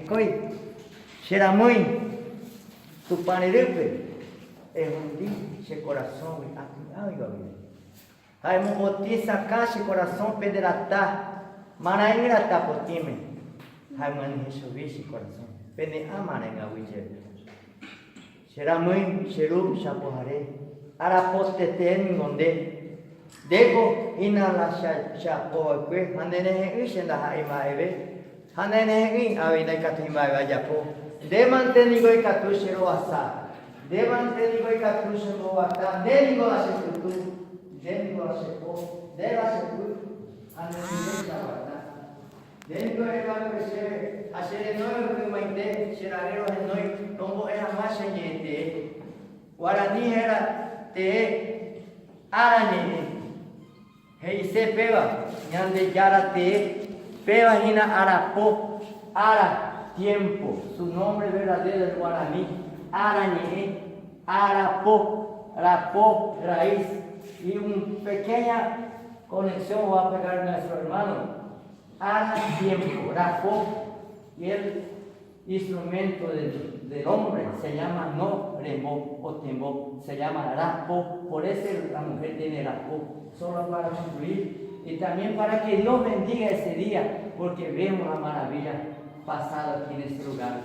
Hekói, che ramói Tupã ryrýpe, ehundi che korasõgui aky'a oĩva guive. Ha emopotĩ sakã che korasõ pe nde rata, marã'ỹ rata potĩme, ha emyanyhẽ chugui che korasõ pe ne ã marã'ỹgui chéve. Che ramýi, che ru, che apohare, arapotete ningo nde. Ndéko hína la che apo va'ekue ha nde rehe'ỹ che ndaha'éi mba'eve, ha nde rehe'ỹ avei ndaikatúi mba'eve ajapo. Nde mante ningo ikatu che rovasa, nde mante ningo ikatu che mboguata, nde ningo la che pytu, nde ningo la che po, nde la che py ha nde ndive che aguata. Nde ningo ere va'ekue chéve ha che renói ymaite che ra'y rohenói rombo'e hag̃ua che ñe'ẽ tee. Guarani héra tee ára ñe'ẽ. He'ise péva Ñandejára tee, péva hína arapo, ára, tiempo, su nombre verdadero es guarani, ára ñe'ẽ, arapo, rapo, raíz, y un pequeña conexión va a pegar nuestro hermano, ára, tiempo, rapo, y el Instrumento del hombre se llama no rembo o tembo, se llama rapo, por eso la mujer tiene rapo, solo para concluir y también para que Dios bendiga ese día, porque vemos la maravilla pasada aquí en este lugar.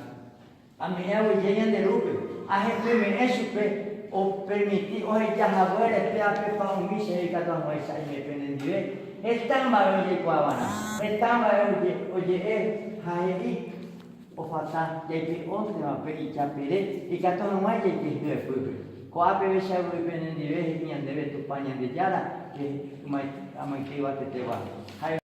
Ame'ẽ aguyje ñande Rúpe, ahepyme'ẽ chupe opermiti oheja haguére pe apepa umi che ikatu hag̃uáicha aime penendive, heta mba'e ojeikuaava'erã, heta mba'e oje'e ha he'i. Ofata jaipe'óntema pe ijapere ikatu hag̃ua jaike hyepýpe. Ko'ápeve che avei penendive he'i ñandéve Tupã Ñandejára, che amoinge yvatetegua.